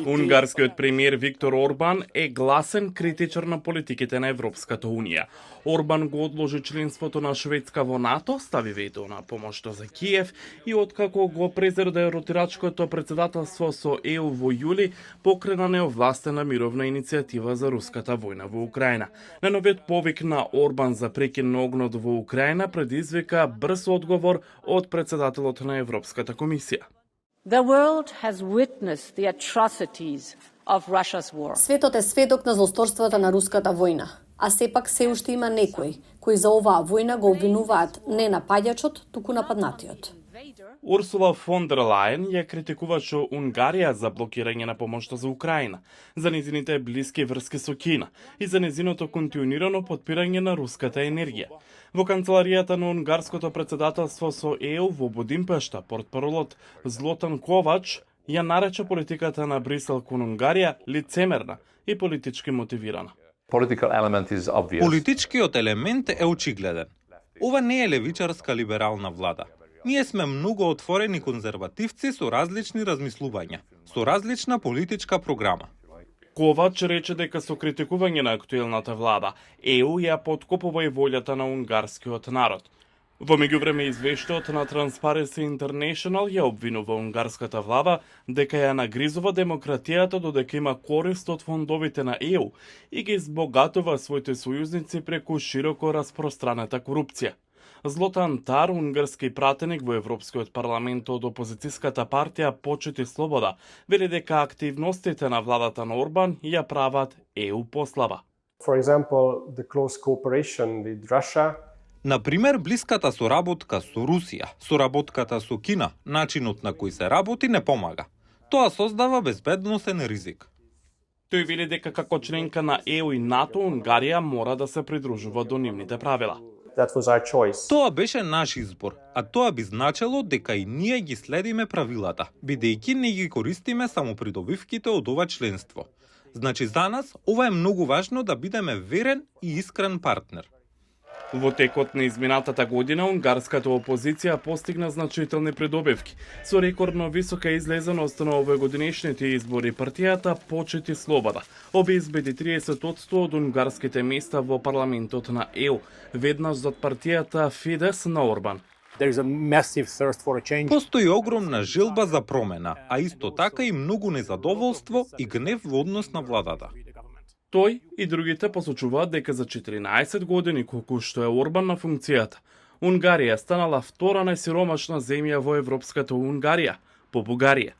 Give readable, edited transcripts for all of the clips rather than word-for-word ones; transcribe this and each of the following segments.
Унгарскиот премиер Виктор Орбан е гласен критичар на политиките на Европската Унија. Орбан го одложи членството на Шведска во НАТО, стави вето на помошта за Киев и откако го презреде ротирачкото председателство со ЕУ во јули, покрена неовластена мировна иницијатива за руската војна во Украина. На новиот повик на Орбан за прекин на огнот во Украина предизвика брз одговор од председателот на Европската комисија. The world has witnessed the atrocities of Russia's war. Светот е сведок на злосторствата на руската војна, а сепак се уште има некои кои за оваа војна го обвинуваат не напаѓачот, туку нападнатиот. Урсула фон дер Лајен ја критикуваше Унгарија за блокирање на помошта за Украина, за незините блиски врски со Кина и за незиното континуирано подпирање на руската енергија. Во канцеларијата на унгарското председателство со ЕУ во Будимпешта, портпаролот Злотан Ковач ја нарече политиката на Брисел кон Унгарија лицемерна и политички мотивирана. Политичкиот елемент е очигледен. Ова не е левичарска либерална влада. Ние сме многу отворени конзервативци со различни размислувања, со различна политичка програма. Ковач рече дека со критикување на актуелната влада, ЕУ ја подкопува и волјата на унгарскиот народ. Во меѓувреме извештајот на Transparency International ја обвинува унгарската влада дека ја нагризува демократијата додека има корист од фондовите на ЕУ и ги збогатува своите сојузници преку широко распространета корупција. Злотан Тар, унгарски пратеник во Европскиот парламент од опозицијската партија Почет и Слобода, вели дека активностите на владата на Орбан ја прават ЕУ послаба. For example, the close cooperation with Russia. Например, блиската соработка со Русија, соработката со Кина, начинот на кој се работи не помага. Тоа создава безбедносен ризик. Тој вели дека како членка на ЕУ и НАТО, Унгарија мора да се придружува до нивните правила. That was our choice. Тоа беше наш избор, а тоа би значело дека и ние ги следиме правилата, бидејќи не ги користиме само придобивките од ова членство. Значи за нас ова е многу важно да бидеме верен и искрен партнер. Во текот на изминатата година, унгарската опозиција постигна значителни придобивки. Со рекордно висока излезеност на овогодинешните избори, партијата Почет и Слобода обезбеди 30% од унгарските места во парламентот на ЕУ, веднаш зад партијата Фидес на Орбан. Постои огромна желба за промена, а исто така и многу незадоволство и гнев во однос на владата. Тој и другите посочуваат дека за 14 години колку што е Орбан на функцијата, Унгарија станала втора најсиромашна земја во Европската Унгарија, по Бугарија.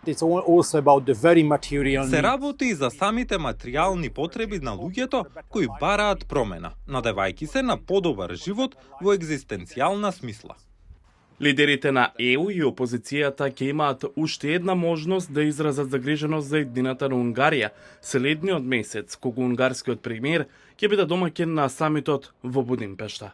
Се работи и за самите материјални потреби на луѓето кои бараат промена, надевајќи се на подобар живот во екзистенцијална смисла. Лидерите на ЕУ и опозицијата ќе имаат уште една можност да изразат загриженост за иднината на Унгарија следниот месец, кога унгарскиот премиер ќе биде домаќин на самитот во Будимпешта.